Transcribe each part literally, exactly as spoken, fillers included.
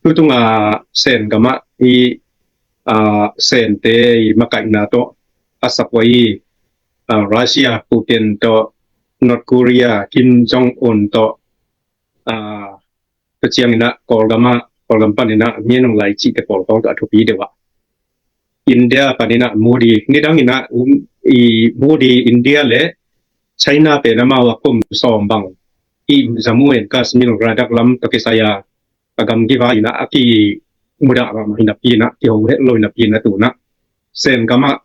Tutung a Sen gam ah i, a, Sente i makaihna tawh a support i, a, Russia Putin tawh, North Korea Kim Jong Un tawh, a, tua ciang in ah Kawlgam ah, Kawlgam pan in ah Min Aung Hlaing cihte pawl khawng tawh a thupi deuh ah India pan in ah Modi, nidang in ah, um, i Modi India le China pen amau a kum sawm bang i Jammu and Kashmir, Ladakh lam tawh kisai a, a gam kivai in ah a kimudah mahmah hi napi in ah, kiho het lo hi napi in ah, tu in ah Sen gam ah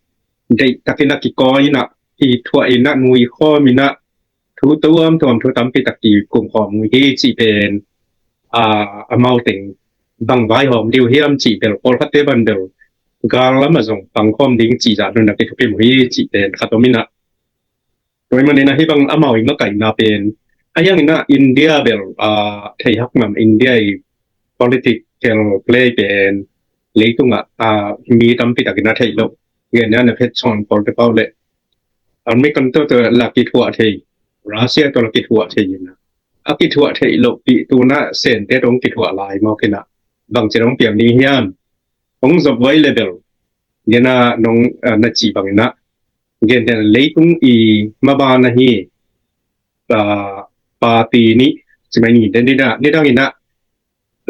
deihtak in ah kikawi in ah, kithuah in ah, nuikhawm in ah, thu tuamtuam, thu tampi tak kikum khawm uh hi cih pen, a, amau teng bang vaihawm ding uh hiam cih bel, pawlkhatte bang bel gal lam ah zong pangkhawm ding cih zah nunah kithukim uh hi cih pen khat om in ah, tua ahih manin ah hih bang amau i makaihna pen, a hiang in ah India bel, a, thei hak ngam, India i political play pen leitung ah, a, mi tampi tak in ah thei lo. Gen ni a, na phet sawn pawlte pau le American tawh, tawh la kithuah thei, Russia tawh la kithuah thei in ah, a kithuah theih lohpih tu in ah Sente tawh hong kithuah lai mawk in ah, bangci hong piang ding hiam? Hong zop vai le bel, gen ni a, nong, a, na cih bang in ah, gentehna leitung i maban ahi, a, party nih, ci mai ni, den ni a, nidang in ah,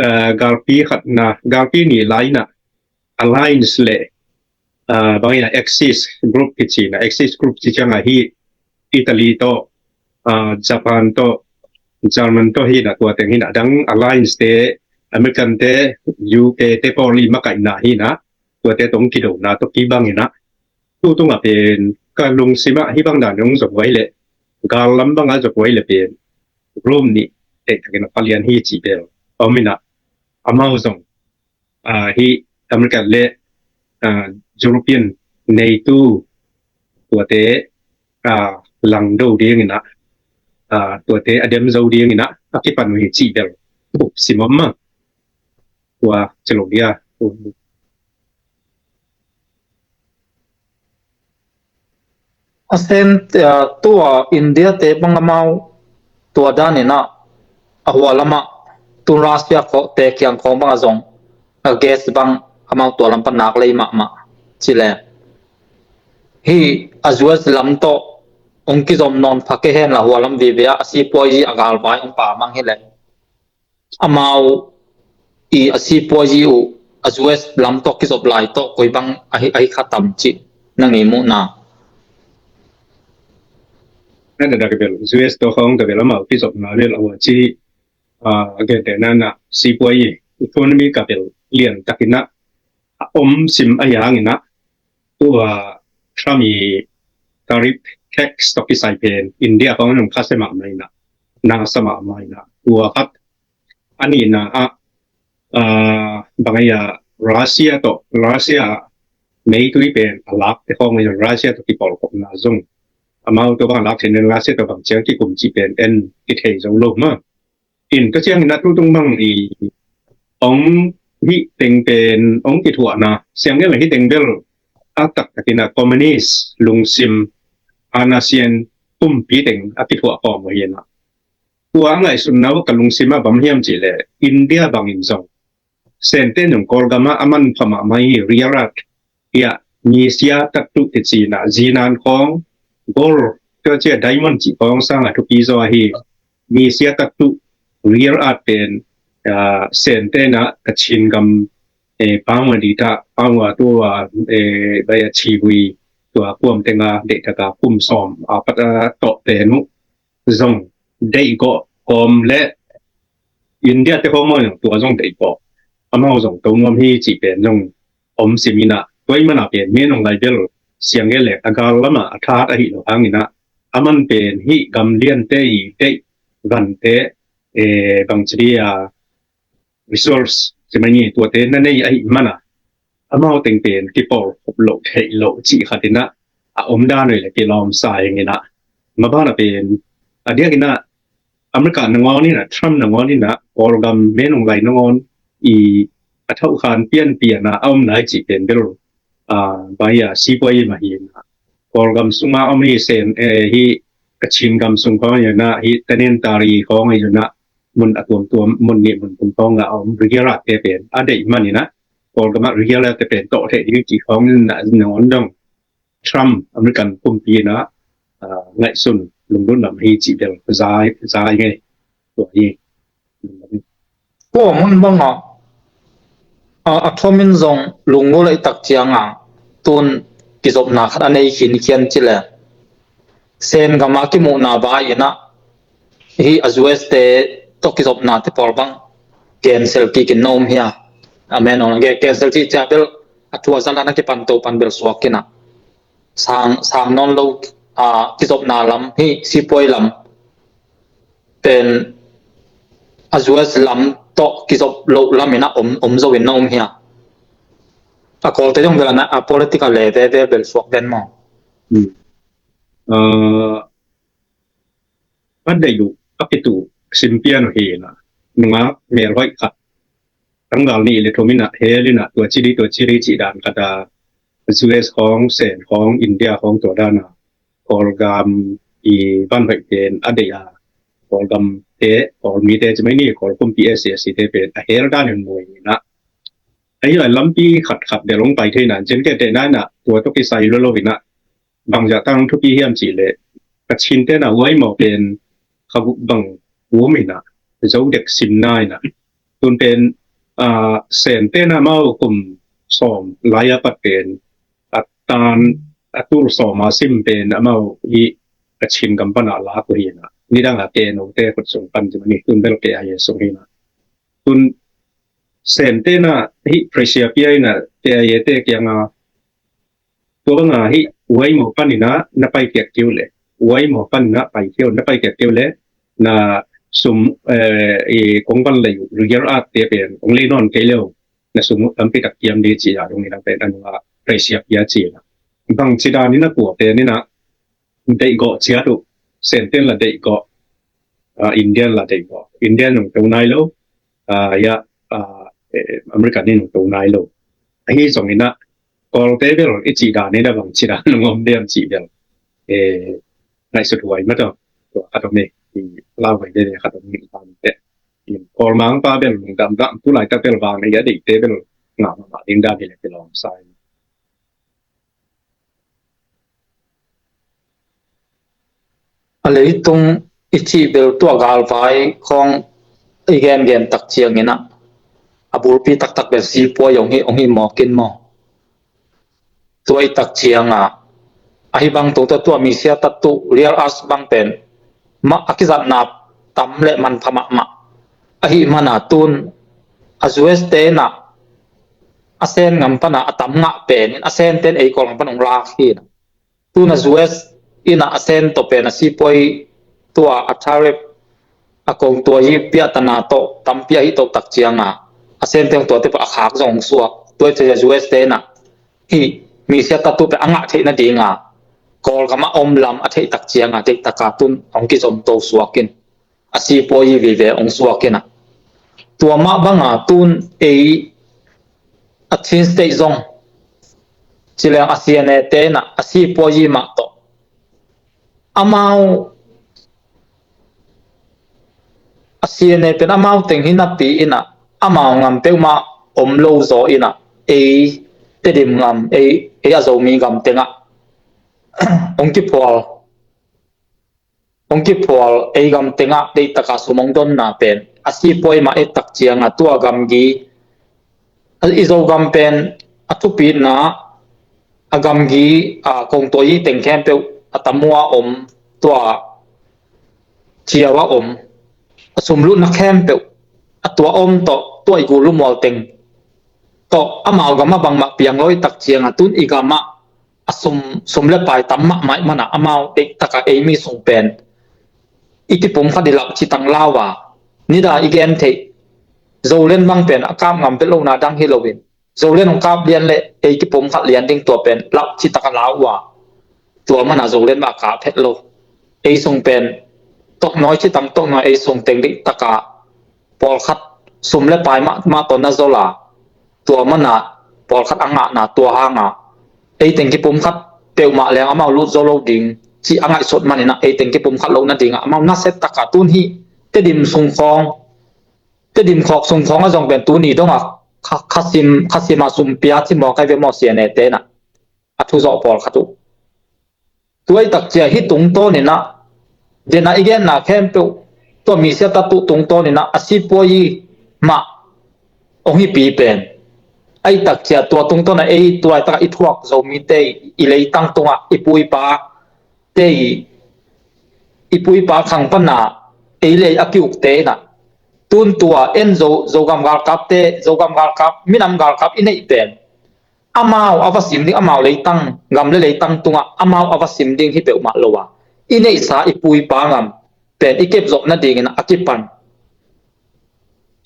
a, galpi khatna, galpi nih lai in ah alliance le, a, bang in ah Axis group kici in ah, Axis group ci ciang ahi Italy tawh, a, Japan tawh, German tawh hi in ah, tua teng hi in ah, dang alliance te, American te, U K te pawl i makaihna hi in ah, tuate tawh hong kidona tawh kibang in ah, tutung ah pen ka lungsim ah hih bang dan hong zop vai le, gal lam bang ah zop vai le pen Rome nih deihtak in ah palian hi cih bel om in ah, amau zong, a, hih America le, a, European NATO tuate, a, langdo ding in ah, a, tuate a dem zo ding in ah a kipan uh hi cih bel uk sim om mah. Tua ci lo dia. A Sen, a, tua India te bang amau tua dan in ah, a hua lam ah tu Russia khawng te kiang khawng bang ah zong, a, gas bang amau tua lam pan nak lei mahmah. Ci le, hih a U S lam tawh hong kizom nawn pha kei hen la, hua lam vive ah a sipuazi a galvai hong pamang hi le, amau i a sipuazi uh a U S lam tawh kizop lai tawh koi bang ahi, ahi kha tam cih na ngei muhna? Na dadak bel U S tawh khawng ta bel amau kizopna bel a hua ci, a, gentehna in ah sipuazi, economy ka bel liantak in ah a om sim a hiang in ah, tua Trump i tariff tax tawh kisai pen India khawng nong khasia mahmah in ah, nasa mahmah in ah, tua khat. A nihna ah, a, bang a, Russia tawh, Russia meitui pen a lakte khawng in ah Russia tawh kipawlkhopna zong, amau tawh bang a lak theih nen Russia tawh bang ciang kikum cih pen en kithei zo lo mah. In tua ciang in ah tutung bang i hong, hih teng pen hong kithuahna, siang gen le hih teng bel a taktak in ah communist lungsim, ana sian kumpi teng a kithuah khawm uh hi in ah, tua a ngaihsutna uh ka lungsim ah bang hiam cih le, India bangin zong Sente nung Kawlgam ah a manpha mahmah i rare earth, ia, misia taktuh kici in ah, zinan khawng, gold, tua ci a diamond cih khawng sang a thupi zaw ahi misia taktuh rare earth pen, a, Sente in ah Kachin gam, e, Pangwa di ta, Pangwa tua, e, bai a Chivui, tua kuam teng a deihtak a kum sawm a pat a tawh pen uh zong deihgawh kawm le India te khawng maw zong tua zong deihgawh, amau zong to nuam hi cih pen zong om sim in ah, tua ahih man a pen Min Aung Hlaing bel siang gen le a gal lam ah a that ahih loh hang in ah, a man pen hih gam liante i deih vante, e, bangci dia, resource, ci mai ni, tuate na nei ahih man a, amau teng pen kipawlkhop loh theih loh cih khat in ah a om dan uh le kilawm sa ing in ah, maban a pen a diak in ah America nangawn in ah, Trump nangawn in ah, Kawlgam Min Aung Hlaing nangawn i a thauhkhan pianpian a a om lai cih pen bel, a, bai a sipuazi mah hi in ah, Kawlgam sung a om hi Sen, e, hih Kachin gam sung khawng hi in ah, hih Tanintharyi khawng hi in ah, mun a tuamtuam, mun nih mun thum khawng a om real art te pen a deih manin ah, Kawlgam ah real art te pen tawh theih ding cih khawng in ah, nangawn dong Trump American kumpi in ah, ah, ngaihsun lungdon lam hi cih bel za, za ngei. Tua hi. Tua mun bang ah, a, a thomin zong lungdon lei tak ciang a, tun kizopna khat a nei khinkhian ci le, Sen gam a kimuhna vai in ah, hi a U S te tawh kizopna te pawl bang cancel kikin na om hi a. Amen. Ong ge cancel ci cia bel a thu a zan a na kipan to pan bel suak in ah, sang, sang nawn lo, a, kizopna lam hi, sipuai lam pen a U S lam tawh kizop loh lam in ah om, om zo in na om hi a. A Kawlte zong bel a na, a political le ve ve bel suak den maw? Hmm. Ah, a deih uh a kituh simpian uh hi in ah, nungak melhoih khat tanggal nih le thum in ah hel in ah, tua ci di, tua ci di cih dan khat a, U S khawng, Sen khawng, India khawng, tua dan a Kawlgam i vanhoih pen a deih a, Kawlgam te, Kawlmi te ci mai ni, Kawl kumpi S A C te pen a hel dan in muai in ah, ahi a lampi khat khat bel hong pai thei nan cin ke te nan ah, tua tawh kisai lo lo in ah, bangzah tang thupi hiam cih leh, Kachin te na huai maw pen kha guk bang um in ah, zo dek sim na in ah, tun pen, ah, Sen te na mau kum sawm lai a pat pen a tan, a tul sawm a sim pen amau i Kachin gam pan a lak uh hi in ah, nidang a K N O te khut sung pan ci mani, tun bel K I A sung hi in ah, tun Sen te na hi pressure pia in ah, K I A te kiang a, tua bang a hi huai maw pan in ah na pai kiak kiu le, huai maw pan in ah pai kiu, na pai kiak kiu le, na sum, eh, i kong van lei uh real art te pen hong lei nawn kei leu, na sum uh tampi tak kiam di ci a, dong in ah pen a nung a pressure pia ci in ah, bang ci dan in ah tua pen in ah deih gawh ciat uh, Sen ten la deih gawh, ah, Indian la deih gawh, Indian nung to nai lo, ah, ya, ah, eh, American in nung to nai lo. Ahi zong in ah, Kawlte bel i cih dan in ah bang ci dan nung om diam cih bel, eh, ngaihsut huai mah tawh, tua khat om e, i lau huai de khat om e, lau te. Kawlmang pa bel lungdam dam, tu laitak bel vang i a deihte bel ngah mahmah ding dan hi le kilawm sa in. A leitung i cih bel tua galvai khawng i gengen tak ciangin ah, a bulpi taktak bel sipuai hong hi, hong hi mawk in maw? Tua i tak ciang a, ahi bang tung tua, tua misia tatu real art bang pen mah a kizatna tam le manpha mahmah. Ahi man a tun a U S te na a Sen gam pan a a tam ngah pen in, a Sen ten ei Kawl gam pan hong lak hi na. Tun a U S in a a Sen tawh pen a sipuai tua a tariff a kong tua hi piahtana tawh tampi ahi tawh tak ciang a, a Sen ten tua te pah a khak zong hong suak. Tua i te U S te na hi misia tatu pen a ngah theih nading a Kawl gam a om lam a theih tak ciang a, theih tak a tun hong kizom to suak in, a sipuai hi vive hong suak in a. Tua mah bang a tun ei a Chin State zong ci leng a C N A te na a sipuai hi mah tawh amau a C N A pen amau teng hi napi in a, amau ngam peuhmah om lo zaw in a, ei Tedim gam, ei, ei a Zomi gam tengah hong kiphual, hong kiphual, ei gam tengah deihtak a sum hong donna pen a sipuai mah et tak ciang a, tua gamgi, i Zogam pen a thupitna, a gamgi, a kongtuai teng khempeuh a tam uh a om, tua ciau a om, a sumlutna khempeuh a tua om tawh, tua i gul lumual teng tawh, amau gam a bangmah piang lo i tak ciang a, tun i gam ah a sum, sum le pai tam mahmah i man a, amau deihtak a ei mi sung pen i kipumkhat i lauh citang lau a, nida i gen theih Zoland bang pen a kap ngam vet lona dang hi loin, Zoland hong kap lian le ei kipumkhat lian ding tua pen lauh citang a lau uh a, tua man a Zoland mah a kap het lo. Ei sung pen tawh nawi citang tawh nawi ei sung teng deihtak a pawlkhat sum le pai mah, mah tawh na zol a, tua man a pawlkhat a ngahna tua hang a, ei teng kipumkhat peuhmah leng amau lut zo lo ding cih a ngaihsut man in a, ei teng kipumkhat loh nading a amau nasia tak a, tun hih Tedim sung khawng Tedim khawk sung khawng a zong pen tuni dong a kha, khasim, khasim a sumpia ci maw kai ve maw siane te na a thu zawh pawlkhat uh. Tuai takcia hi tungtawn inah dena i genna khempeuh tua misia tatu tungtawn inah a sipuai mah ong hipi pen. Ai takcia tua tungtawn a ei tuai taka i thuak Zomite i leitang tungah i puipa te i, i puipa khang pana ei lei a kiukte inah tun tua en Zo, Zogam galkapte, Zogam galkap, minam galkap i neih pen amau a va sim ding, amau leitang, gam le leitang tungah amau a va sim ding hi peuhmah lo a i neihsa i puipa gam pen i kep zawh nadingin a kipan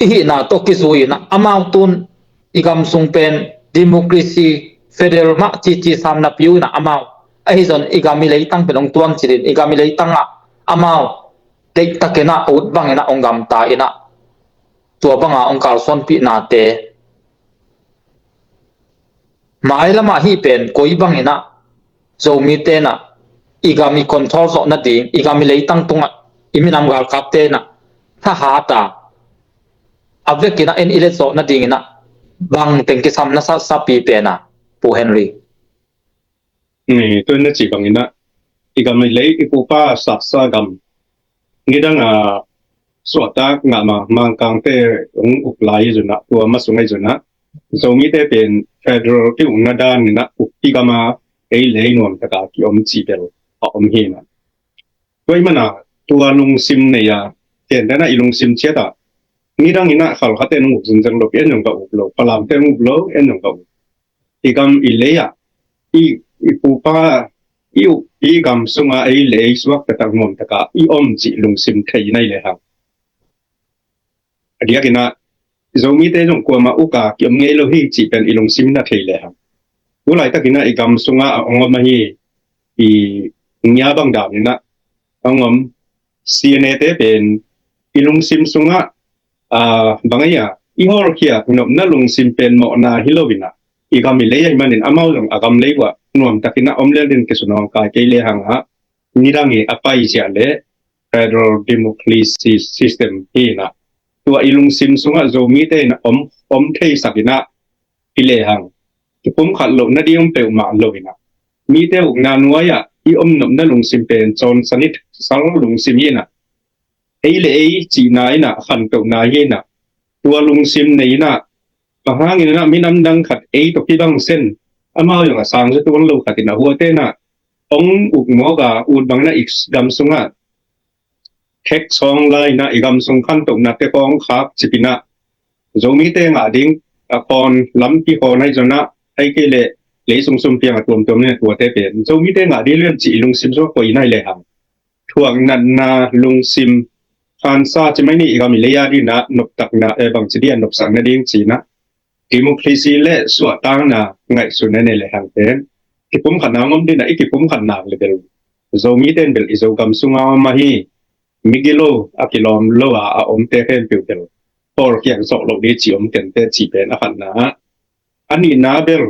i hihna tawh kizui inah amau tun i gam sung pen democracy federal mah cici sam napi uh inah amau ahi zon i gam i leitang pen ong tuam cilin i gam i leitangah amau deihtakinah a ut banginah ong gamta inah tua banga ong kalsuanpihnate mailamah hih pen koi banginah Zomite inah i gam i control zawh nading i gam i leitang tungah i minam galkapte inah thahata a vekinah en i let zawh nadinginah bang teng kisam na sa, sapi pena Pu Henry. Ni tu na ci banginah i gam i lei i pupa saksa gam nidang a suahtak ngah ma Mangkangte ung uk lai zunah tua masung ai zunah Zomite pen federal i ukna dan inah uk i gama ei lei nuam taka ki om ci bel a om hinah. Tua i mana tua lungsim nei a ken dana i lungsim ciata nidang inah khalkhate nung uk zinzang lo en nung ka uk lo palamte nung uk lo en nung ka uk i gam i lei a i, i pupa i uk i gam sunga ei lei suak tatak nuam taka i om ci lungsim thei nai le hang. A diakinah Zomite zong kuama uka kiom ngei lo hi cih pen i lungsim na thei le hang. Tulaitakina i gam sunga a ong om ahi i ngia bang daminah a ong om C N A te pen i lungsim sunga a bang aia i hawlkhiak nopna lungsim pen mawhna hi loinah i gam i lei ahi manin amau zong a gam lei uah nuamtakina om lel din kisunawng kai kei le hangah nidang i a paisiah le federal democracy system hinah tua i lungsim sungah Zomite in om, om theisakinah i lehang kipumkhat loh nading peuhmah loinah mite ukna nuai-ah i om nopna lungsim pen cawnsan i sal lungsim hinah ei le ei cihna inah khantohna hinah tua lungsim nei inah bang hanginah minam dang khat ei tawh kibang sen amau zong a sang zatuan lo khatinah huatenah ong uk mawka ut bangna i gam sungah thek sawng lainah i gam sung khantohna te kawng khak cipinah Zomite ngah ding a khawn lampi khawn ahi zonah ahi kei leh lei sungsum piang a tuamtuam ina tuate pen Zomite ngah ding lian cih i lungsim sungah koih inah i lehang thuak natna lungsim khansa cimai ni i gam i lei a dinah noptakna e bangci dia nopsak nading cinah democracy le suahtakna ngaihsun a nei le hang pen kipumkhatna ngom dinah i kipumkhatnak le bel Zomite in bel i Zogam sunga om ahi migilo a kilawm lo a a omte khempeuh bel pawlkhiak zawh loh ding ci om kente cih pen a khatna ah a nihna bel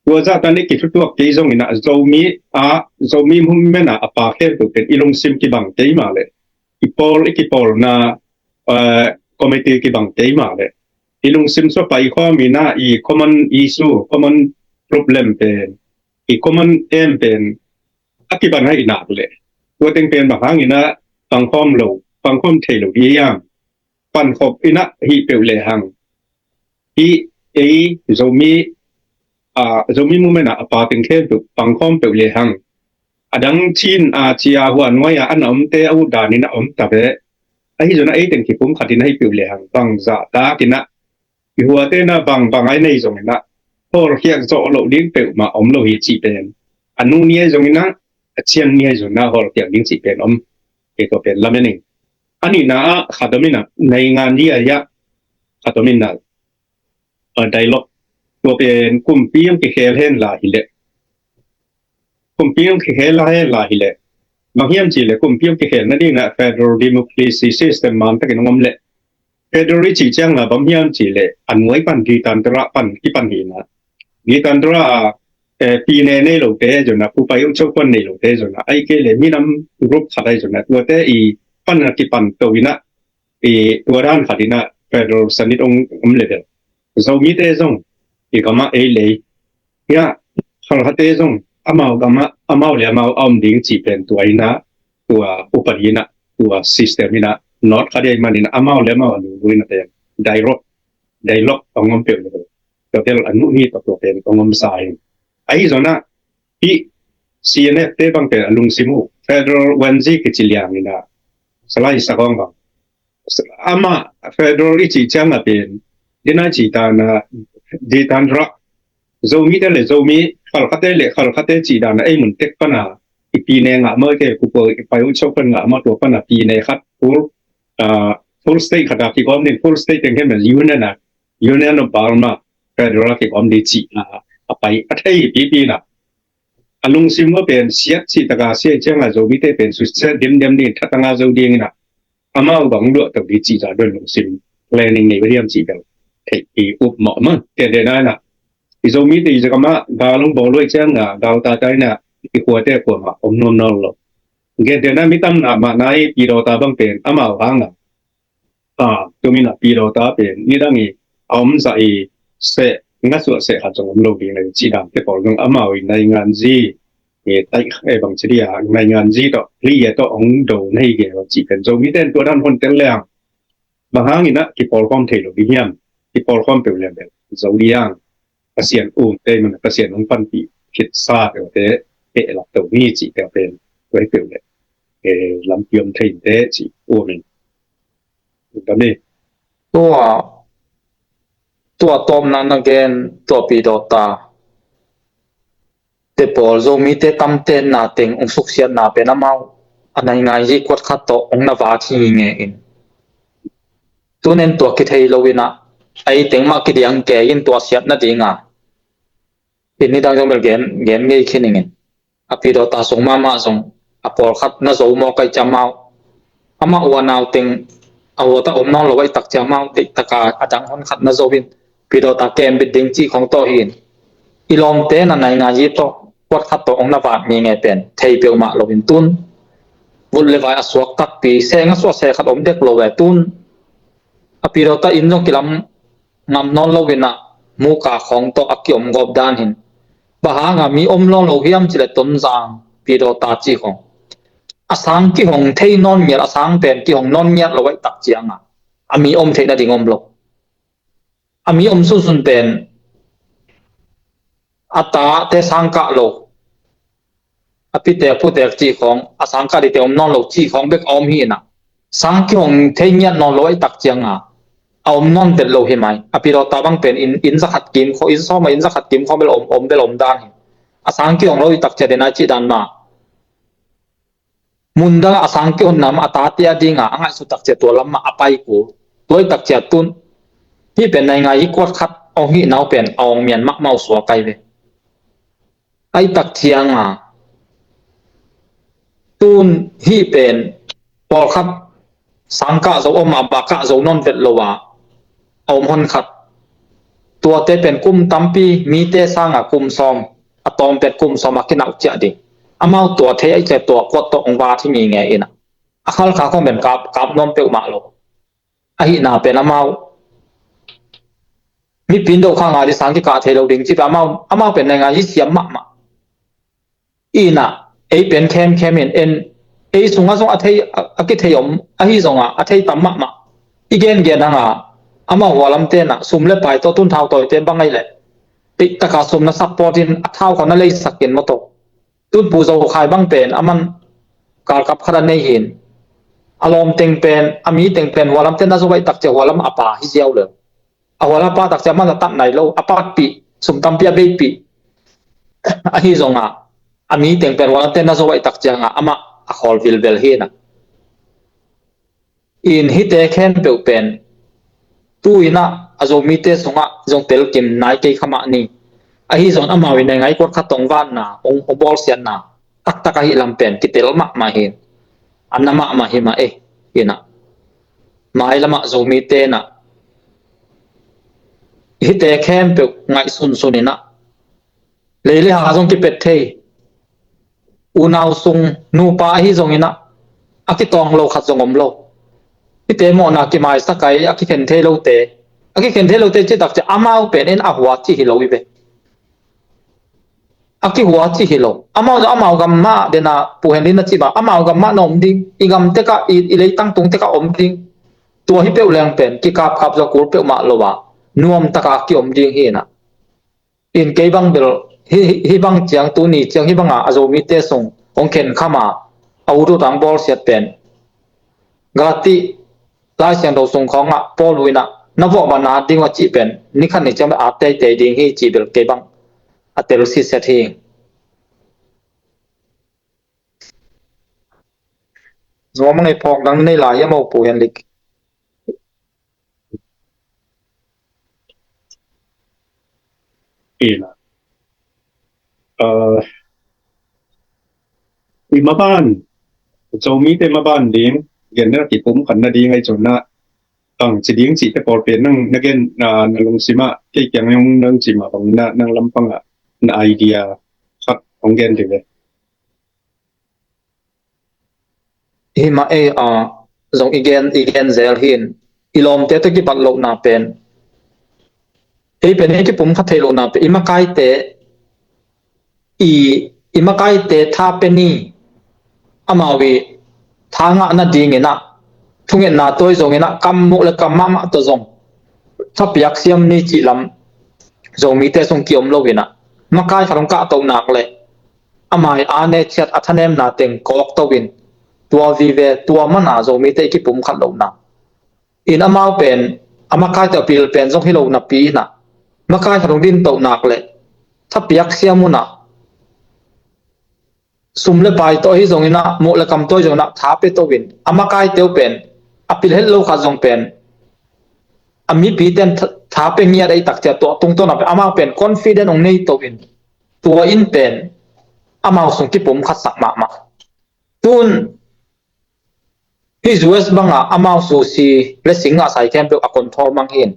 tua zahtan i kithutuak kei zonginah Zomi a Zomi movement a a pa khempeuh pen i lungsim kibang kei mah leh i pawl i kipawlna committee kibang kei mah leh i lungsim sua pai khawm inah i common issue common problem pen i common aim pen a kiban hai inak leh tua teng pen bang hanginah pangkhawm lo pangkhawm thei lo i hiam pankhop inah hih peuh lehang i ei Zomi a Zomi movement ah a pa teng khempeuh pangkhawm peuh lehang a dang chin a cia hua nuai-a a na omte a utdan inah om ta ve ahi zonah ei teng kipumkhat inah hih peuh lehang bang zahtakinah i huatena bang bang ai nei zonginah pawlkhiak zawh loh ding peuhmah om lo hi cih pen a nu ni ai zonginah a cian ni ai zonginah hawlkhiak ding cih pen om kei tua pen lamen ing. A nihna ah khat om inah naingan dia hiah khat om inah dialogue tua pen kumpi ang kikhel hen la hileh kumpi ang kikhel la hen la hileh bang hiam cihleh kumpi ang kikhel nadinah federal democracy system mantakin ang om leh federal i cih ciangna bang hiam cihleh a nuai pan Gitandra pan kipan hinah Gitandra a pine nei lote zonah pupai ung chokuan nei lote zonah ahi kei le minam group khat ahi zonah tuate i pan a kipan to inah i tua dan khat inah federal sanit ong om level. Zomite zong i gamah ei lei. Hiah khalkhate zong amau gamah amau le amau a om ding cih pen tua inah, tua upadi inah, tua system inah not khadia i manin amau le amau a lulu inah pen dialogue, dialogue ong om peuh level. Tua tel a nuh hi tua tua pen ong om sa hi. Ahi zonah hih C N F te bang pen a lungsim uh federal wanzi kici liang inah salai sagong bang ama federal i cih ciang a pen dina i cih tana ditan rak Zomite le Zomi, khalkhate le khalkhate cih dana ei mun tek pana i pine ngah maw, i ke kupo i pai uh chok pan ngah maw, tua pana pine khat full, ah, full state khat a kigawm ding, full state teng khen union a, Union of Burma federal a kigawm ding cih a, a pai a thei pipi na. A lungsim maw pen siat cih taka siat ciang a Zomite pen susia dimdiam ding, thatanga zo ding ina. Amau bang luah to ding cih za don lungsim planning nei badiam cih bel thei i up mawh mah. Tende na ina i Zomite i za kama galung bawloi ciang a gal tatai na i kuate kuama om nuam nawn lo. Gente na mi tam na mah nai pidawta bang pen amau hanga. A, tumina pidawta pen nidang i a om za i seh ngasuah seh khat zong om lo ding le cih dang te pawl zong amau i naingan zi i taih e bang cih dia naingan zi tawh li e tawh ong do nei ge lo cih pen Zomite in tua dan hon tel leng. Bang hang ina kipawlkhawm thei lo ding hiam? Kipawlkhawm peuh lem bel zo liang. Pasian um te man Pasian hong panpih khitsa peuh te peh lak to ni cih peuh pen tua hi peuh le lampi om thei te cih um in. Tua, tua tawmna na gen tua pidawta te pawl Zomite tamte na teng ong suksiatna pen amau a naingai hi kuat khat tawh ong na vat hi nge in. Tunen tua kithei lo ina ei teng mah kidiang ke in tua siat nadinga in nidang zong bel gen, gen ngei khin ingin. A pidawta sung mahmah zong a pawlkhat na zo mawk ai ciamau. Amah ua nau teng a huata om nawn lo ai tak ciamau, deihtaka a dang hon khat na zo in pidawta kembit ding cih khong tawh hi in. I lawmte na naingai hi tawh kuat khat tawh ong na vat mi nge pen thei peuhmah lo in tun. Vut le vai a suak takpi, seh ngasuah seh khat om dek lo ve tun. A pidawta in zong kilam ngam nawn lo ina muka khong tawh a kiom gawp dan hin. Bang hanga mi om lo lo hiam cih le Tonzang pidawta cih khong a sang kihong thei nawn ngiat, a sang pen kihong nawn ngiat lo ai tak cianga a mi om theih nading om lo. A mi om sunsun pen a tate sang kah lo. A pitek putek cih khong a sang kah dite om nawn lo cih khong bek a om hi ina. Sang kihong thei ngiat nawn lo ai tak cianga a om nawn vet lo hi mai. A pidawta bang pen in, in zakhat kim kho, in sawma in zakhat kim kho bel om, om bel om dan hi. A sang kihong lo i tak cia dena cih dan ma. Mundang a sang kihonna ma a tate a dinga a ngaihsut tak cia tua lam ma a pai kul. Tua i tak cia tun hih pen naingai hi kuat khat ong hih nau pen a ong mian mahmah uh suak ai ve. Ai tak cianga tun hih pen pawlkhat sang kah zo om a, ba kah zo nawn vet lo a, a om hon khat. Tuate pen kum tampi mite sanga kum sawm, a tawm pen kum sawm a kinauh ciah ding. Amau tua thei ai cia tua kuat tawh ong vat hi mi nge ina. A khalkha khong pen kap, kap nuam peuhmah lo. Ahihna pen amau mipi in do kha nga di sang kikah thei lo ding cih pen amau, amau pen naingai hi siam mahmah. Ina ei pen khemkhem in en ei sunga zong a thei, a, a kithei om ahi zonga a thei tam mahmah. I gengen hanga amau hualamte na sum le pai tawh tun thau tawite bang ai le. Deihtaka sum na support in a thau khaw na leisak in maw tawh. Tun Pu Zo Khai bang pen a man galkap khat a nei hin. A lawm teng pen, a mi teng pen hualam ten a zo baih tak cia hualam a pa hi ziau le. A hualam a pa tak cia man a tat nai lo, a patpih, sum tampi a beipih. Ahi zonga a mi teng pen hualam ten a zo baih tak cianga amah a khawl vilvel hi na. In hihte khempeuh pen tu inah a Zomite sungah zong telkim nai kei kha mah ni. Ahi zong amau in naingai kuat khat tong vanna ong, ong bawlsiatna taktak ahi lam pen kitel mahmah hi. A na mahmah hi mah e. Inah mailamah Zomite inah hihte khempeuh ngaihsunsun inah lei le ha zong kipet thei. Unau sung nupa ahi zong inah a kitawng lo khat zong om lo. Hihte mawhna kimaisak a, a kikhen thei lote, a kikhen thei lote cih tak ciang amau pen in a hua cih hi lo hi ve. A kihua cih hi lo. Amau amau gam mah dena Pu Henry na cih bang amau gam mah na om ding, i gam tekah, i, i leitang tung tekah om ding. Tua hi peuh leng pen kikapkap zaw kul peuhmah lo a, nuam takah a kiom ding hi na. In kei bang bel hi, hi, hi bang ciang, tuni ciang hi banga a Zomite sung hong khen khama, a ut ut ang bawlsiat pen Galati Lai Siangtho sung khawngah Paul uh inah na vawh bana ding uh a cih pen ni khat ni ciang a teitei ding hi cih bel kei bang a tel siset hi. Zuam a ngei phawk dang nei lai hiam, Pu Henrik? Ina. Uh, i maban, Zomite maban ding, gen na kipum khan na ding ai cun na, ang ci ding ci te pawl pen nang na gen, uh, na lungsim ah, kei kiang nang, nang ci ma bang na, nang lampang ah, na idea khat hong gen ding le. Hi mah ei, a, zong i gen, i gen zel hin, i lawmte tawh kipat lohna pen, ei pen ei kipum kha thei lohna pen, i makaite, i, i makaite tha pe ni, amau i tha ngah nadingin ah, thungetna tawi zongin ah, kam muh le kam mahmah tawh zong thapiak siam ni cih lam Zomite sung kiom lo in ah, makai khat hong kahtoh nak le, amai a ne thiat a thanemna teng kawk to in, tua vive, tua mana Zomite i kipum khat lohna. In amau pen, a makaite a pil pen zong hi lo napi in ah, makai khat hong din toh nak le, thapiak siam un ah, sum le pai tawh hi zongin ah, muh le kam tawi zongin ah, tha pe to in, a makaite uh pen, a pil het lo khat zong pen, a mipite in tha, tha pe ngiat ei tak ciang tua tungtawn ah pen, amau pen confident hong nei to in, tua in pen, amau sung kipum khat sak mahmah. Tun, hi U S banga amau susi le sing ngah sai khempeuh a control mang hin.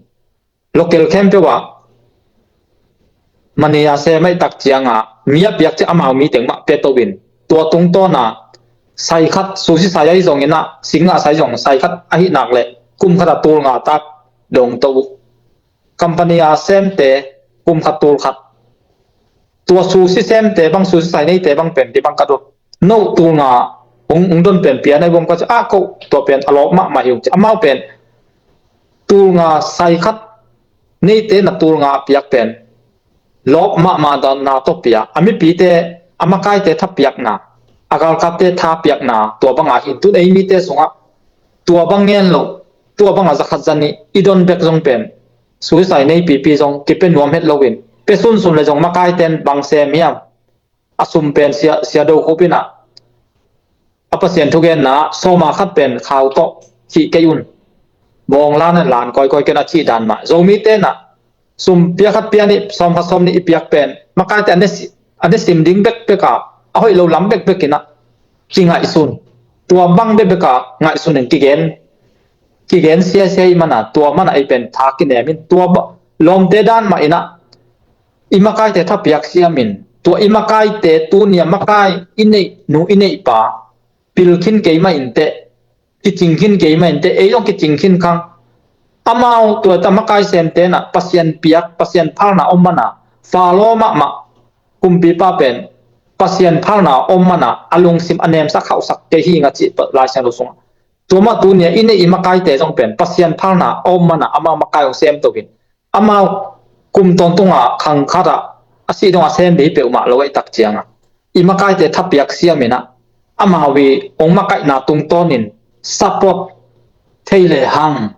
Local khempeuh ah mani a sem ai tak cianga mi a piak ciang amau mi teng mah pe to in. Tua tungtawn ah sai khat susi sai ahi zongin ah sing ngah sai zong sai khat ahi nak le kum khat a tul nga tak dong to uh. Company a semte kum khat tul khat. Tua susi semte bang, susi sai neite bang pen di bang ka dot. No tul nga hong, hong don pen pia nai bom ka ci a ko tua pen a lawp mahmah hi ung ci. Amau pen tul nga sai khat neite na tul nga a piak pen lawp mahmah dan na tawh pia. A mipite, a makaite tha piakna, a galkapte tha piakna, tua banga hin tun ei mite sungah tua bang ngen lo, tua banga zakhat zanih i don bek zong pen suicide nei pipi zong kipe nuam het loin, pe sunsun le zong makaiten bang sem hiam? A sum pen sia, sia do khupin ah, a Pasian thugenna sawma khat pen khau tawh cih kei un. Bawng lan lan kawikawi ken a cih dan mah. Zomite na sum pia khat pia nih, sawm khat sawm nih i piak pen makaite a ne si-, a ne sim ding bekbek a, a hoih lo lam bekbek in ah kingaihsun. Tua bang bekbek a ngaihsun in kigen, kigen siasia i mana, tua mana ei pen tha kinem in, tua ba-, lawmte dan mah in ah i makaite thapiak siamin, tua i makaite tunia makai i neih nu i neih pa pilkhin keimah inteh, kicingkhin keimah inteh, ei zong kicingkhin khang. Amau tua ta makai semte na Pasian piak, Pasian phalna om mana, Faro mahmah kumpipa pen Pasian phalna om mana a lungsim a nemsak hauhsak kei hi nga cih Lai Siangtho sungah. Tua mah tunia i neih i makaite zong pen Pasian phalna om mana amau makai hong sem to in. Amau kum tawntunga khang khatah a sih dongah sem dei peuhmah lo aih tak ciangah i makaite thapiak siaminah amau i hong makaihna tungtawnin support thei le hang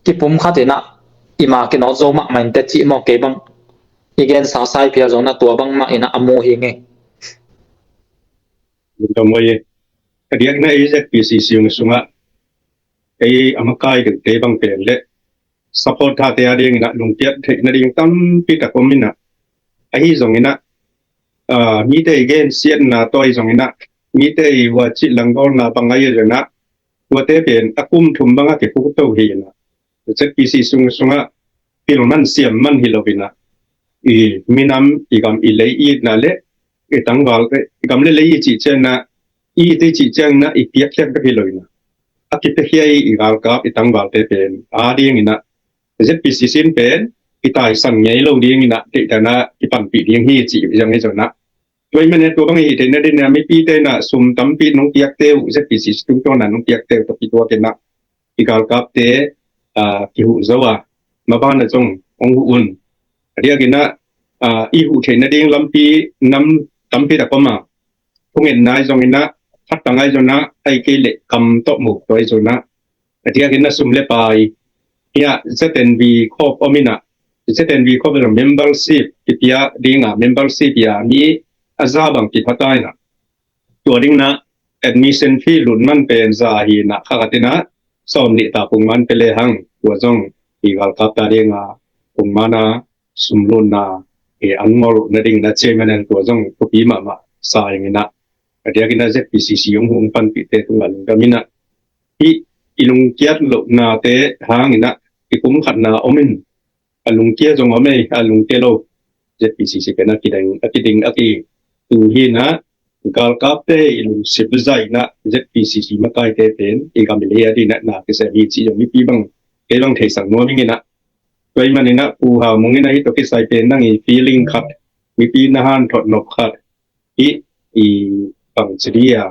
kipum khatinah i ma kinawt zo mahmah in teci maw kei bang i gensa sai phial zong na tua bangmah inah a mu hi ngei. Ka diakna ei Z P C sung sungah ei a makai deuh kei bang pen le support thate a dinginah lungkiat theih nading tampi tak om inah, ahi zonginah, ah, mite i gensiatna tawi zonginah, mite i huacih langgawlna bang ahi zonginah, tuate pen a kum thum bangah kikhuto hi inah, Z P C sung sungah pil man siam man hi lo inah, i minam i gam i lei i itna le i tangval i gam le lei i cih cianginah, i te cih cianginah i piakkhiat bek hi lo inah, a kipiakhia i galkap i tangvalte pen a dinginah ZPCC in pen i taisan ngei lo dinginah deihdanah i panpih ding hi cih zong hi zonah. Tua i mene tua bang i theihna dinginah mipite inah sum tampi nong piakte uh ZPCC tungtawnah nong piakte uh tawh kituakinah i galkapte kihuh zo a, mabana zong hong huh un. A diakinah i huh theihna ding lampi nam tampi tak om a, thungetna i zonginah, khattang a i zonah, ai kei leh kam tawh muk tua i zonah, a diakinah sum le pai hiah ZNV khop ominah, ZNV khop membership kipia dinga membership ia mi a za bang kipha ta inah, tua dinginah admission fee lut man pen za hinah kha khatinah sawm nih ta pung man pe le hang tua zong i galkap ta dinga pung mana sumlunna an ngol nadinginah chairman an tua zong thupi mahmah sa inginah, a diakinah ZPCC hong hung panpihte tungah lungdaminah i i lungkiat lohnate hanginah i kum khatna omin a lungkia zong om ei, a lungkia lo ZPCC pen a kiding a kiding a ki tu hinah galkapte i lungsim zainah ZPCC makaite pen i gam i lei a dinah na kisem hi cih zong mipi bang kei bang theisak nuam inginah. Tua i maninah Pu Hau Mung inah hi tawh kisai pen nang i feeling khat, mipi na hanthot nop khat, i i bangci dia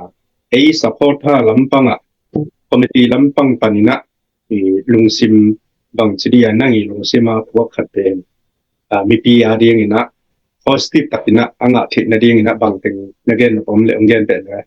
ei support ha lampangah committee lampang paninah i lungsim bangci dia nang i lungsima puak khat pen mipi a dinginah positive takinah a ngah theihna dinginah bangteng na gen na pom le hong gen pen le.